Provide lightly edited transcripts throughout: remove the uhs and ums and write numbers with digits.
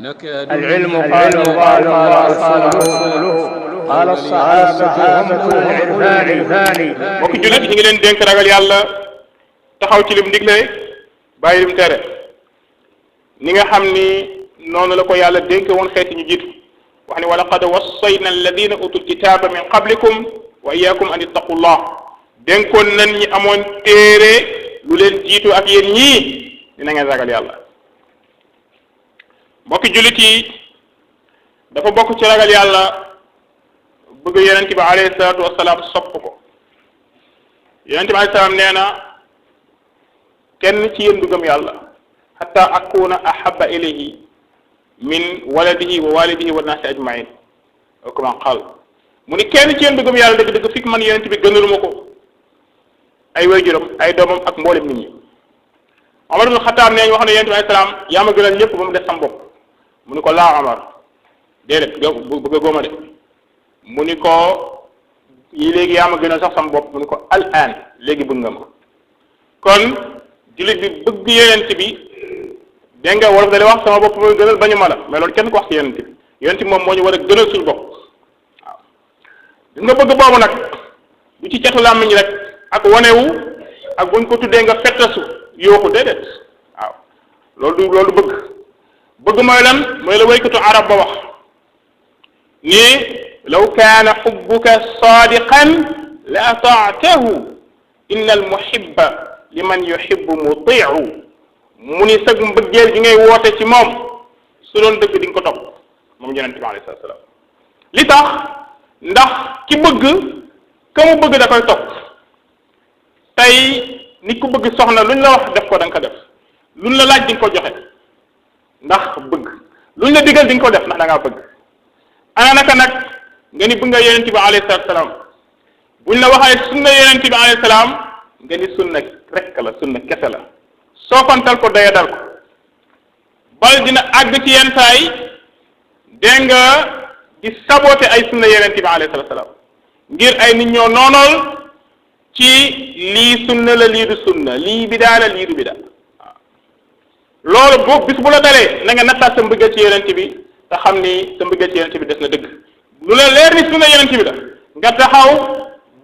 العلم قال الله قال رسوله قال الصحابة هم العرفان. mbokk jullit ñi ngi leen dénk ragal yàlla taxaw ci lim digle bàyyi lim tere ni nga xam ni noonu la ko yàlla dénk woon xeeti ñu jiitu wax ni wa laqad wassayna alladina utul kitaba min qablikum wa iyyakum an ittaqullah dénkoon nañ ñi amoon téere lu leen jiitu ak yéen ñii dina ngeen ragal yàlla. mbokki jullit yi dafa bokk ci ragal yàlla bëgg yonent bi alayhi salaatu wasalaam sopp ko yonent bi alayhi salaam nee na kenn ci yéen du gëm yàlla hatta akuna ahabba ilayhi min waladihi wa walidihi wa naasi ajmain aw kama qaal mu ni kenn ci yéen du gëm yàlla dëgg-dëgg fik man yonent bi gënaluma ko ay waajuram ay doomam ak mboolem nit ñi. Omar ibn Xattaab nee ñu wax ne yonent bi alayhi salaam yaa ma gënal ñëpp ba mu des sam bopp mu ni ko laa Omar déedéet bëgg a góoma de mu ni ko yi léegi yaa ma gënal sax sam bopp mu ni ko al an léegi bëgg nga ma kon jullit bi bëgg yonent bi dégg nga wolof da wax sama bopp mooy gënal bañu ma la mais loolu kenn ko wax ci yonent bi yonent bi moom moo ñu war a gënal suñu bopp waaw gis nga bëgg boobu nag du ci cetu làmmiñ rek ak wanewu ak buñ ko tuddee nga fettasu yooxu déedéet waaw loolu bëgg mooy lan mooy la waykatu arab ba wax ni law kaana xubbuka saadiqan la ataatahu inna al muhibba liman yuhibbu mutiu mu ni sag mbëggeel gi ngay woote ci moom su doon dëgg di nga ko topp moom yonent bi alayhi salaatu salaam li tax ndax ki bëgg ka mu bëgg da koy topp tey nit ku bëgg soxna luñ la wax def ko da nga ko def luñ la laaj di nga ko joxe ndax bëgg luñ la digal di nga ko def ndax da ngaa bëgg ana naka nag nga ni bëgg nga yonent bi alayhi salaatu salaam buñ la waxee sunna yonent bi alayhi salaam nga ni sunna rek la sunna kese la soofantal ko daya dal ko bal dina àgg ci yenn saa yi dégg nga di saboté ay sunna yonent bi alayhi salaatu salaam ngir ay nit ñoo noonool ci lii sunna la lii du sunna lii bidaa la lii du bidaa waaw loolu boo bis bu la dalee na nga nattaat sa mbëggeel ci yonent bi te xam ni sa mbëggeel ci yonent bi des na dëgg lu la leer ni sunna yonent bi la nga taxaw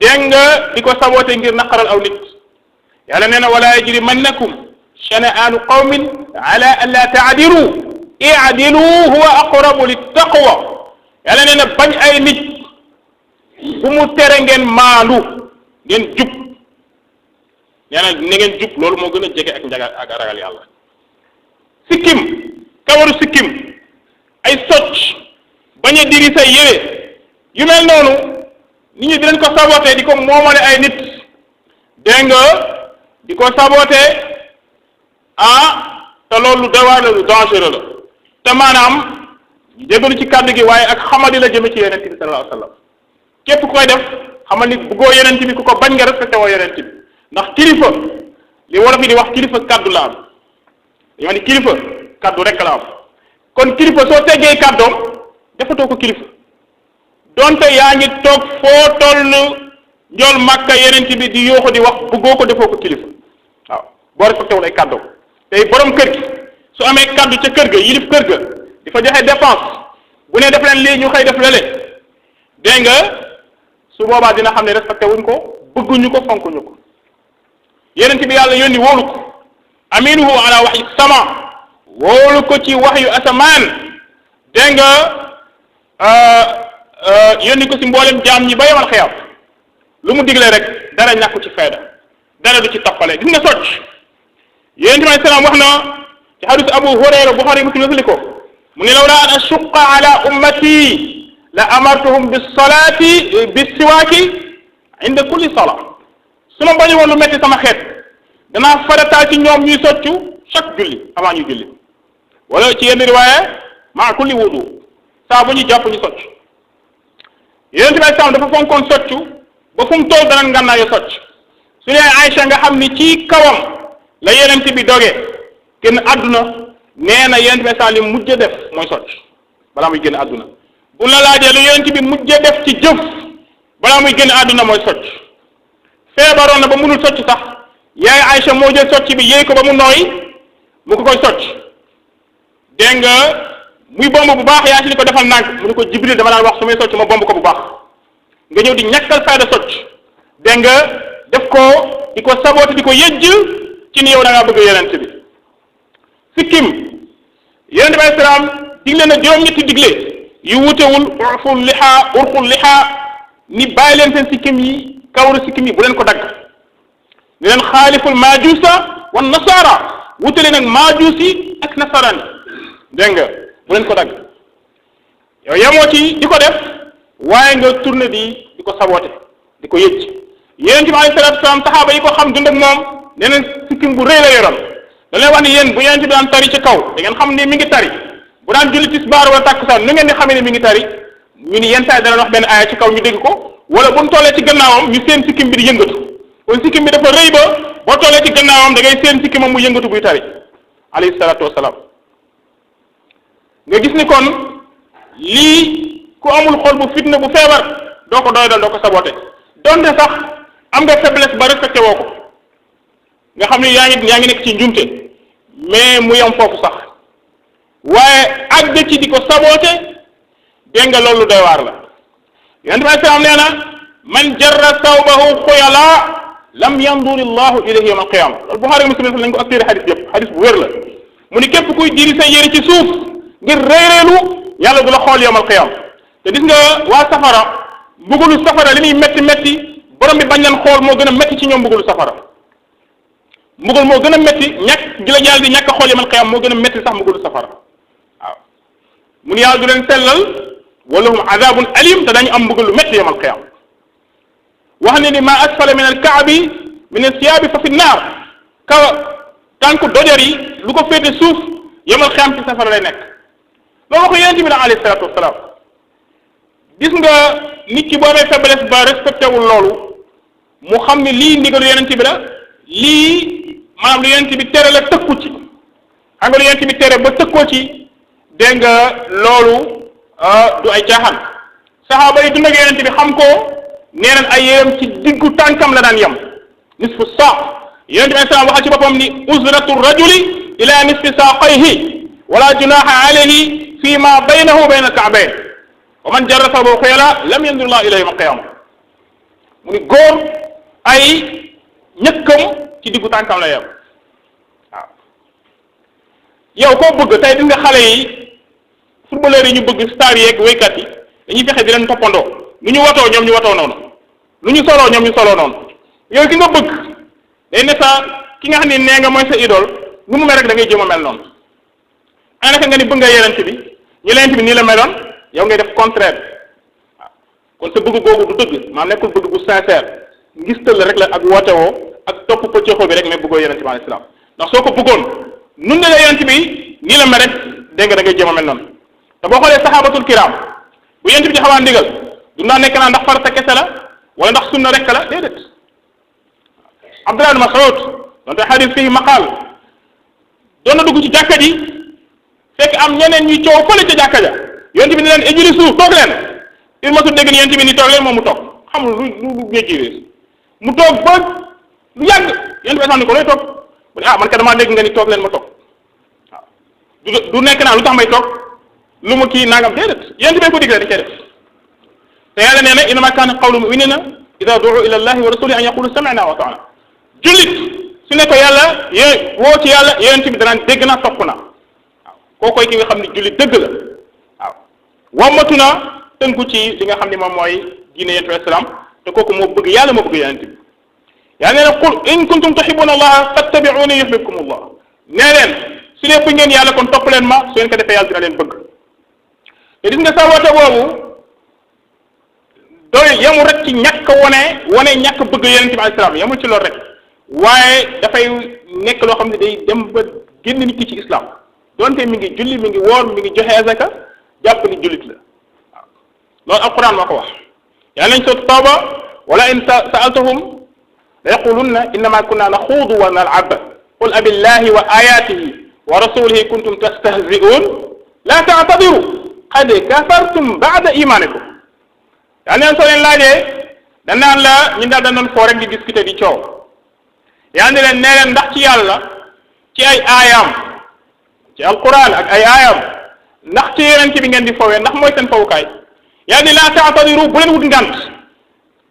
dégg nga di ko saboote ngir naqaral aw nit yàlla nee na wala yajrimannakum shana'aanu qawmin ala an la ta'dilu i'dilu huwa aqrabu littaqwa yàlla nee na bañ ay nit bu mu tere ngeen maandu ngeen jub nee na ne ngeen jub loolu moo gën a jege ak njaga ak ragal yàlla sikkim kawaru sikkim ay socc bañ a diri say yére yu mel noonu nit ñi dinañ ko saboté di ko moomale ay nit dégg nga di ko saboté te loolu dawaar la lu dangereux la te maanaam jégalu ci kàddu gi waaye ak xamadi la jëme ci yonent bi sallallahu alayhi wa sallam képp ku koy def xamal ni bëggoo yonent bi ku ko bañ nga respecté woo yonent bi ndax kilifa li wolof yi di wax kilifa kaddu la am dañoo ni kilifa kaddu rek la am kon kilifa soo teggee kàddoom defatoo ko kilifa donte yaa ngi toog foo toll njool màkka yonent bi di yooxu di wax bëggoo ko defoo ko kilifa waaw boo respecté wul ay kàddoom tey borom kër gi su amee kaddu ca kër ga yilif kër ga di fa joxe dépense bu ne def leen lii ñu xëy def lale dégg nga su boobaa dina xam ne respecté wuñ ko bëgguñu ko fonkuñu ko yonent bi yàlla yónni wóolu ko aminuhu ala waxyi sama wóolu ko ci waxyu asamaan dégg nga yónni ko ci mboolem jaam ñi ba yemal xiyam lu mu digle rek dara ñàkku ci fayda dara du ci tappale gis nga socc yonent bi alayhi salaam wax na ci hadis Abu Hurayra Buxaari Muslim li ko mu ne lawlaa an ashuqqa ala ummati la amartuhum bis-siwaaki inda kulli salaa su ma bañu woon lu metti sama xeet danaa farataal ci ñoom ñuy soccu chaque julli avant ñuy julli wala ci yenn riwaaya maa kulli wudu saa bu ñu jàpp ñu socc yonent bi alayhi salaam dafa fonkoon soccu ba fu mu toll dana ngànnaayu socc su ne Aïcha nga xam ni ci kawam la yonent bi doge génn àdduna nee na yonent bi alayhi salaam li mujj def mooy socc balaa muy génn àdduna bu la laajee lu yonent bi mujj def ci jëf balaa muy génn àdduna mooy socc feebaroon na ba mënul socc sax yaay Aïcha moo jël socc bi yéey ko ba mu nooy mu ko koy socc dégg nga muy bomb bu baax yaa ci ni ko defal nànk mu ni ko Jibril dama daan wax su may socc ma bomb ko bu baax nga ñëw di ñàkkal fayda socc dégg nga def ko di ko saboté di ko yëjj ci ni yow da ngaa bëgg yonent bi sikkim yonent bi alayhi salaam digle na juróom-ñetti digle yu wutewul urxul lixa ni bàyyi leen seen sikkim yi kawaru sikkim yi bu leen ko dagg ni leen xaaliful maajuusa wan nasaara wutale nag maajuus yi ak nasaraan dégg nga bu leen ko dagg yow yemoo ci di ko def waaye nga tourné di ko saboté di ko yëcc yonent bi alayhi salaatu salaam saxaaba yi ko xam dund ak moom nee na sikkim bu rëy la yoroon da leen wax ni yéen bu yonent bi daan tari ci kaw da ngeen xam ni mi ngi tari bu daan julli tisbaar wala tàkkusaan nu ngeen di xamee ne mi ngi tari ñu ni yenn saa yi dana wax benn aaya ci kaw ñu dégg ko wala bu ñu tollee ci gannaawam ñu seen sikkim bi di yëngatu kon sikkim bi dafa rëy ba boo tollee ci gannaawam da ngay seen sikkimam mu yëngatu buy tari alayhi salaatu wasalaam nga gis ni kon lii ku amul xol bu fitna bu feebar doo ko doy dal doo ko saboté donte sax am nga faiblesse ba respecté woo ko nga xam ni yaa ngi nekk ci njumte mais mu yem foofu sax waaye àgg ci di ko saboté dégg nga loolu doy waar la yonent bi salaam nee na man jarra sawbahu xuyala lam yanduri llahu ilayhi yawm alqiyama loolu Buxaari Muslim lañ ko assuré xadis yëpp xadis bu wér la mu ni képp kuy diri sa yére ci suuf ngir réeréelu yàlla du la xool yawm alqiyama te gis nga waa safara mbugalu safara li muy métti métti borom bi bañ leen xool moo gën a métti ci ñoom mbugalu safara mbugal moo gën a métti ñàkk gi la yàlla di ñàkk a xool yawm alqiyama moo gën a métti sax mbugalu safara waaw mu ni yàlla du leen sellal walahum adabun alim te dañu am mbugal lu métti yawm alqiyama wax ne ni ma asfala min alkaabi min alsiyaabi fa fi naar kaw tànku dojar yi lu ko féete suuf yawm alqiyama ci safara lay nekk loolu waxu yonent bi la alayhi salaatu wasalaam gis nga nit ki boo amee faiblesse ba respecté wul loolu mu xam ne lii ndigalu yonent bi la lii maanaam lu yonent bi tere la tëkku ci xam nga lu yonent bi tere ba tëkkoo ci dégg nga loolu du ay caaxaan saxaaba yi dund ak yonent bi xam ko nee nañ ay yéram ci diggu tànkam la daan yem nisfu saaq yonent bi salaam waxal ci boppam ni uzratu rajuli ila nisfi saaqayhi wala junaha alayhi fi ma baynahu wa bayna alka'bayn wa man jarra sawbahu xuyala lam yandur llahu ilayhi yawm alqiyama mu ni góor ay ñëkkam ci diggu tànkam la yem waaw yow koo bëgg tey di nga xale yi footballeur yi ñu bëgg star yeeg waykat yi dañuy fexe di leen toppandoo lu ñu watoo ñoom ñu watoo noonu lu ñu soloo ñoom ñu soloo noonu yow ki nga bëgg day ne sa ki nga xam ne nee nga mooy sa idole nu mu mel rek da ngay jéem a mel noonu ay naka nga ni bëgg nga yenent bi ñu lenent bi nii la meloon yow ngay def contraire waaw kon sa bëgg googu du dëgg maanaam nekkul bëgg bu sincère ngis tëll rek la ak woote woo ak topp pëccëxoo bi rek mais bëggoo yenent bi alayhi salaam ndax soo ko bëggoon nun ne la yenent bi nii la mel rek dégg nga da ngay jéem a mel noonu te boo xoolee saxaabatul kiram bu yent bi di xawaa ndigal du naa nekk naa ndax farata kese la wala ndax sunna rek la déedéet Abdullah ibn Mas'ud donte xadis fii maqaal doon na dugg ci jàkka ji fekk am ñeneen ñuy coow fële ca jàkka ja yent bi ni leen ijlisu toog leen il ma su dégg ni yent bi ni toog leen moom mu toog xamul lu géej mu toog ba lu yàgg yent bi sax ni ko looy toog mu ne man ka damaa dégg nga ni toog leen ma toog waaw du nekk naa lu tax may toog lu mu kii nangam déedéet yéen bi ko digle dañ koy def te yàlla nee na innama kaana qawlu mu'minina ida duu ila allahi wa rasuli an yaqulu sami'na wa ata'na jullit su ne ko yàlla woo ci yàlla yonent bi danaan dégg na topp na waaw kookoy ki nga xam ne jullit dëgg la waaw wammatu na tënku ci li nga xam ne moom mooy diine yonent bi salaam te kooku moo bëgg yàlla moo bëgg yonent bi yàlla nee na qul in kuntum tuhibbuna allaha fattabi'uni yuhbibkum allah nee leen su dee bëgg ngeen yàlla kon topp leen ma su ngeen ko defee yàlla dina leen bëgg te gis nga sa woote boobu doy yemul rek ci ñàkk wane ñàkk bëgg yonent bi alayhi salaam yemul ci loolu rek waaye dafay nekk loo xam ne day dem ba génn nit ki ci islam donte mi ngi julli mi ngi woor mi ngi joxe azaka jàpp ni jullit la waaw loolu alquran moo ko wax yàlla nañ soot tawba wala in sa'altahum la yaqulunna innama kunna naxuudu wa nal'ab qul abillahi wa ayatihi wa rasulihi kuntum tastahzi'un la ta'tadiru qad kafartum ba'da imanikum yaa neen soo leen laajee danaan la ñu daal danoon foo rek di discuter di coow yaa ne leen nee leen ndax ci yàlla ci ay aayaam ci alquran ak ay aayam ndaxte yonent bi ngeen di fowee ndax mooy seen fowukaay yàlla ni laa ta'tadiru bu leen wut ngant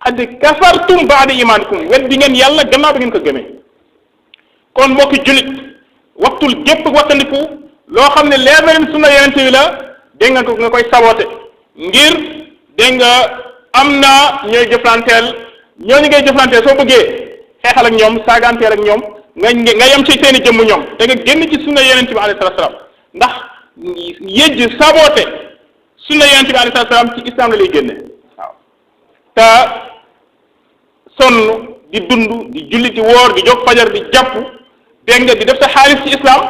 qad kafartum ba'da imaanikum weddi ngeen yàlla gannaaw bi ngeen ko gëmee kon mbokki jullit waxtul gépp wattandiku loo xam ne leer na leen sunna yonent bi la dégg nga ko nga koy saboté ngir dégg nga am na ñooy jëflanteel ñooñu ngay jëflanteel soo bëggee xeexal ak ñoom saaganteel ak ñoom nga yem ci seeni jëmm ñoom te nga génn ci sunna yonent bi alayhi salaam ndax yëjj saboté sunna yonent bi alayhi salaam ci islam la lay génne waaw te sonn di dund di julli di woor di jóg fajar di jàpp dégg nga di def sa xaalis ci islam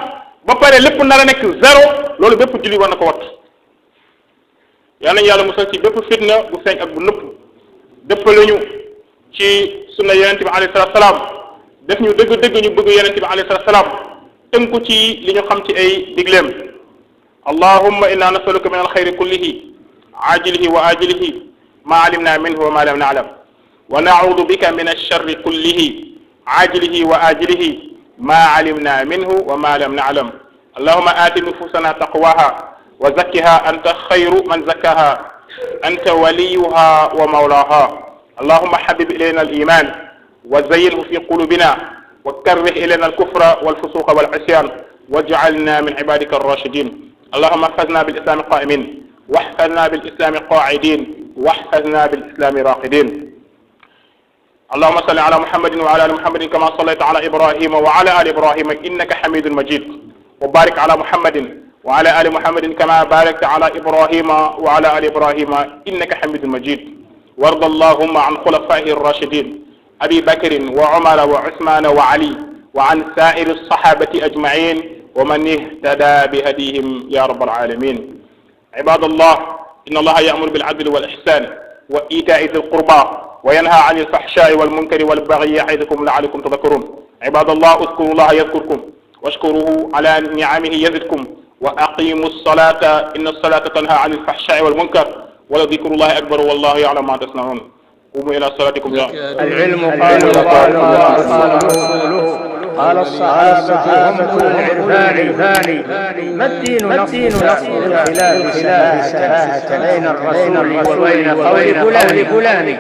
ba pare lépp nar a nekk zéro loolu bépp julli war na ko wattu yal nañu yàlla musal ci bépp fitna bu feeñ ak bu nëpp dëppaluñu ci sunna yonent bi alayhi salaam def ñu dëgg-dëgg ñu bëgg yonent bi alayhi salaam tënku ci li ñu xam ci ay digleem allahumma inna nasaluka min alxayri kullihi ajilihi wa ajilihi ma alimna minhu wa ma lam na'lam wa na'udu bika min alsharri kullihi ajilihi wa ajilihi ما علمنا منه وما لم نعلم اللهم آت نفوسنا تقواها وزكها أنت خير من زكاها أنت وليها ومولاها اللهم حبب إلينا الإيمان وزينه في قلوبنا وكره إلينا الكفر والفسوق والعصيان واجعلنا من عبادك الراشدين اللهم احفظنا بالإسلام قائمين واحفظنا بالإسلام قاعدين واحفظنا بالإسلام راقدين اللهم صل على محمد وعلى ال محمد كما صليت على ابراهيم وعلى ال ابراهيم انك حميد مجيد وبارك على محمد وعلى ال محمد كما باركت على ابراهيم وعلى ال ابراهيم انك حميد مجيد وارض اللهم عن خلفائه الراشدين ابي بكر وعمر وعثمان وعلي وعن سائر الصحابه اجمعين ومن اهتدى بهديهم يا رب العالمين عباد الله ان الله يأمر بالعدل والاحسان وايتاء ذي القربى وينهى عن الفحشاء والمنكر والبغي يعظكم لعلكم تذكرون عباد الله اذكروا الله يذكركم واشكروه على نعمه يزدكم وأقيموا الصلاة إن الصلاة تنهى عن الفحشاء والمنكر ولذكر الله أكبر والله يعلم ما تصنعون قوموا إلى صلاتكم يا العلم قال الله قال رسوله قال الصحابة هم العرفان ما الدين نصر خلاف سفاهة بين الرسول وبين قول فلان